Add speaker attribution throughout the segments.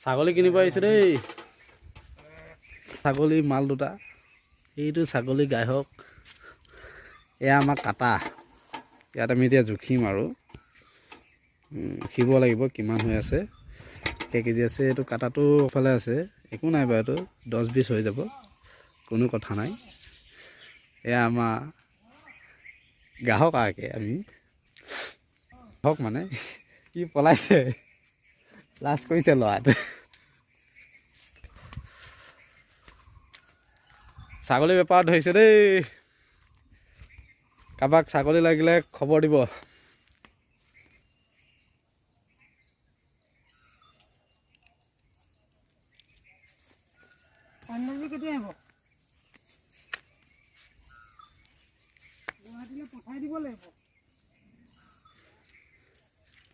Speaker 1: ছাগলী কিনিব আহিছোঁ দেই। ছাগলী মাল দুটা, এইটো ছাগলী গাহক, এয়া আমাৰ কাটা। ইয়াত আমি এতিয়া জুখিম আৰু জুখিব লাগিব কিমান হৈ আছে, কেই কেজি আছে। এইটো কাটাটো ফালে আছে, একো নাই বাৰু, এইটো 10-20 হৈ যাব, কোনো কথা নাই। এয়া আমাৰ গ্ৰাহক আকে আমি হওক মানে কি পলাইছে, লাজ কৰিছে ল'ৰাটো। ছাগলী বেপাৰ ধৰিছে দেই, কাৰোবাক ছাগলী লাগিলে খবৰ দিব।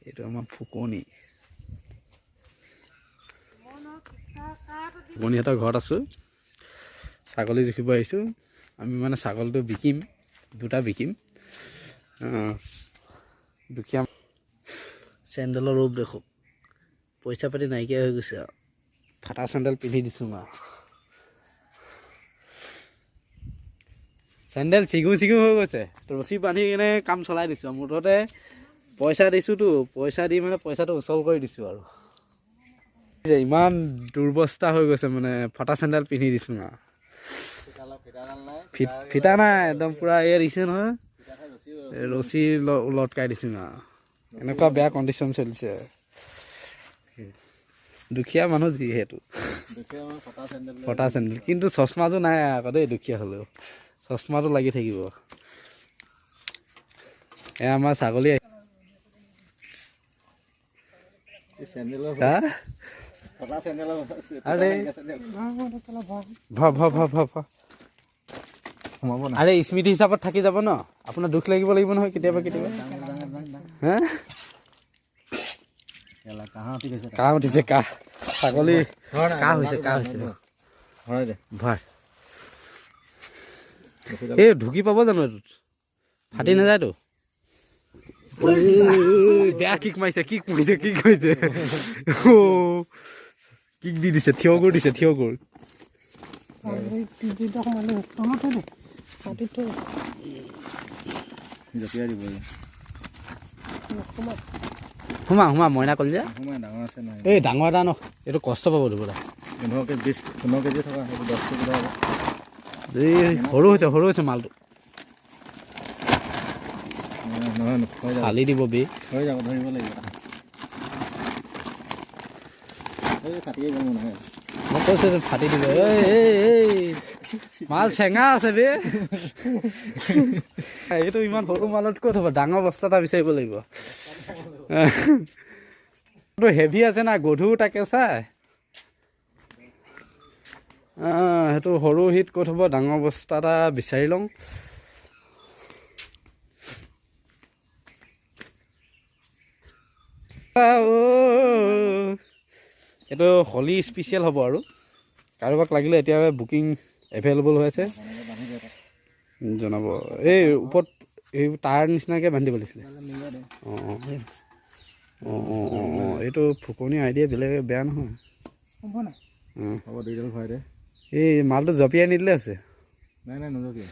Speaker 1: এইটো আমাৰ ফুকনি, ফুকনিহঁতৰ ঘৰত আছোঁ। ছাগলী জুখিব আহিছোঁ আমি, মানে ছাগলীটো বিকিম, দুটা বিকিম। দুখীয়া চেণ্ডেলৰ ৰূপ দেখোঁ, পইচা পাতি নাইকিয়া হৈ গৈছে আৰু ফাটা চেণ্ডেল পিন্ধি দিছোঁ আৰু। চেণ্ডেল চিগু চিগু হৈ গৈছে, ৰছী বান্ধি কিনে কাম চলাই দিছোঁ আৰু। মুঠতে পইচা দিছোঁতো, পইচা দি মানে পইচাটো উচল কৰি দিছোঁ আৰু। ইমান দুৰ্বস্থা হৈ গৈছে মানে, ফটা চেণ্ডেল পিন্ধি দিছোঁ আৰু। ফিটা নাই, একদম পূৰা এই দিছে নহয়, ৰছী লটকাই দিছোঁ আৰু। এনেকুৱা বেয়া কণ্ডিশ্যন চলিছে, দুখীয়া মানুহ যিহেতু ফটা চেণ্ডেল। কিন্তু চশমাযোৰ নাই আকৌ দেই, দুখীয়া হ'লেও চশমাটো লাগি থাকিব। এয়া আমাৰ ছাগলী। আৰে স্মৃতি হিচাপত থাকি যাব ন, আপোনাৰ দুখ লাগিব লাগিব নহয় কেতিয়াবা কেতিয়াবা। হে কাহ উঠিছে, কাহ, ছাগলী কাহ হৈছে, কাহ হৈছে। ভয় এই ঢুকি পাব জানো? এইটোত ফাটি নাযায়তো? বেয়া কিক মাৰিছে, কিক মাৰিছে, কিক মাৰিছে, কিক দি দিছে, থিয় গুৰ দিছে, থিয় গুৰ। সোমা সোমা মইনা কলিজা, এই ডাঙৰ এটা ন, এইটো কষ্ট পাব দুবলা। এই সৰু হৈছে, সৰু হৈছে মালটো, ফালি দিব বে। মই কৈছোঁ ফাটি দিব। এই মাল চেঙা আছে বে, এইটো ইমান সৰু মালত ক'ত হ'ব, ডাঙৰ বস্তা এটা বিচাৰিব লাগিব। এইটো হেভি আছে না, গধুৰ তাকে চাই। সেইটো সৰু হিট ক'ত হ'ব, ডাঙৰ বস্তা এটা বিচাৰি লওঁ। এইটো হোলী স্পেচিয়েল হ'ব আৰু, কাৰোবাক লাগিলে এতিয়া বুকিং এভেইলেবল হৈ আছে, জনাব। এই ওপৰত এই তাৰ নিচিনাকৈ বান্ধিব লাগিছিলে। অঁ অঁ অঁ অঁ অঁ অঁ এইটো ফুকনি আইডিয়া বেলেগ বেয়া নহয়। এই মালটো জঁপিয়াই নিদিলে হৈছে।
Speaker 2: নাই নাই নজপিয়াই,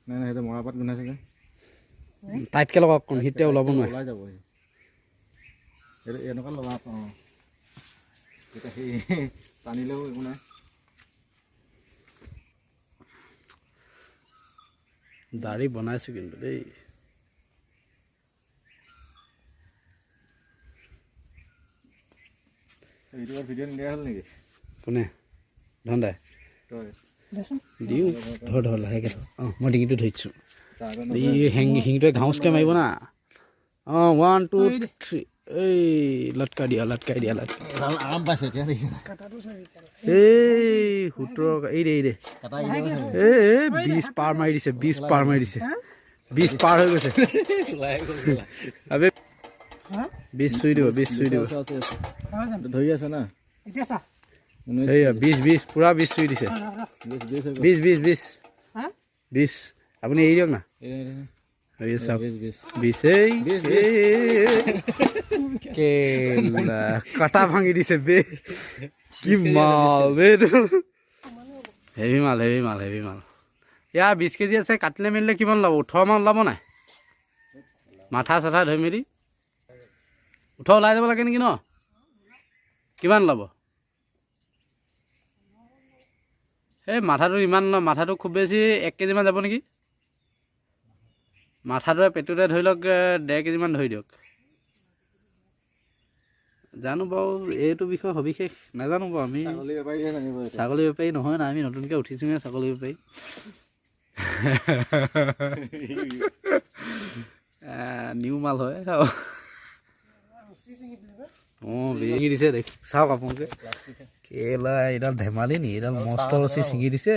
Speaker 2: নাই নাই, সেইটো মৰাপাত গোন্ধাইছে যে।
Speaker 1: টাইটকৈ লগাওক অকণ, সিতে ওলাব নোৱাৰে,
Speaker 2: ওলাই যাব। এইটো এনেকুৱা লগাওক, অঁ তেতিয়া সেই টানিলেও একো নাই।
Speaker 1: দাড়ি বনাইছোঁ কিন্তু দেই।
Speaker 2: ইউটিউবত ভিডিঅ' নিদিয়া হ'ল নেকি?
Speaker 1: কোনে ধন দাই দিওঁ, ধৰ ধৰ লাহেকৈ ধৰ। অঁ মই ডিঙিটো ধৰিছোঁ, এই শিংটোৱে ঘাউচকৈ মাৰিব না। অঁ 1 2 3, এই লটকাই দিয়া, লটকাই দিয়া, লটকাই।
Speaker 2: আৰাম পাইছে এতিয়া।
Speaker 1: এই 17, এই দে, এই দে, এই 20 পাৰ মাৰি দিছে, 20 পাৰ মাৰি দিছে, 20 পাৰ হৈ গৈছে। আবে 20 চুই দিব, 20 চুই দিব।
Speaker 2: ধৰি আছে না,
Speaker 1: এইয়া 20 20 পূৰা 20 চুই দিছে, 20 20 20 20। আপুনি এৰি দিয়ক না। এই চাওক।
Speaker 2: 20 20।
Speaker 1: 20, এই।
Speaker 2: 20।
Speaker 1: এই, কেলা কাটা ভাঙি দিছে বে। কি মাল বে এইটো! হেভি মাল, হেভি মাল, হেভি মাল। ইয়াৰ 20 কেজি আছে। কাটিলে মেলিলে কিমান ওলাব? 18মান ওলাব নাই? মাথা চাথা ধৰি মেলি 18 ওলাই যাব লাগে নেকি ন? কিমান ওলাব? এই মাথাটো ইমান ন, মাথাটো খুব বেছি 1 কেজিমান যাব নেকি? মাথাটোৱে পেটুতে ধৰি লওক 1.5 কেজিমান ধৰি দিয়ক। জানো বাৰু, এইটো বিষয়ে সবিশেষ নাজানো বাৰু আমি।
Speaker 2: ছাগলী বেপাৰীহে জানিব এইটো।
Speaker 1: ছাগলী বেপাৰী নহয় না আমি, নতুনকৈ উঠিছোঁহে ছাগলী বেপাৰী। নিউ মাল হয়। অঁ, ছিঙি দিছে দেখ, চাওক আপোনালোকে। কেলা, এইডাল ধেমালি নি? এইডাল মস্ত ৰছী ছিঙি দিছে।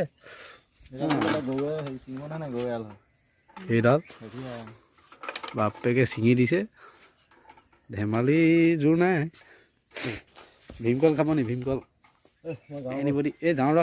Speaker 2: এইডাল বোলে গৰুৱে হেৰি ছিঙিব নাই, নাই গৰুৱে এৰাল হয়।
Speaker 1: সেইডাল
Speaker 2: হেভি আৰু।
Speaker 1: বাপেকে ছিঙি দিছে, ধেমালি জোৰ নাই। ভীমকল খাব নি ভীমকল?
Speaker 2: মই যাওঁ।
Speaker 1: এনিবডি? এই যাওঁ ৰ।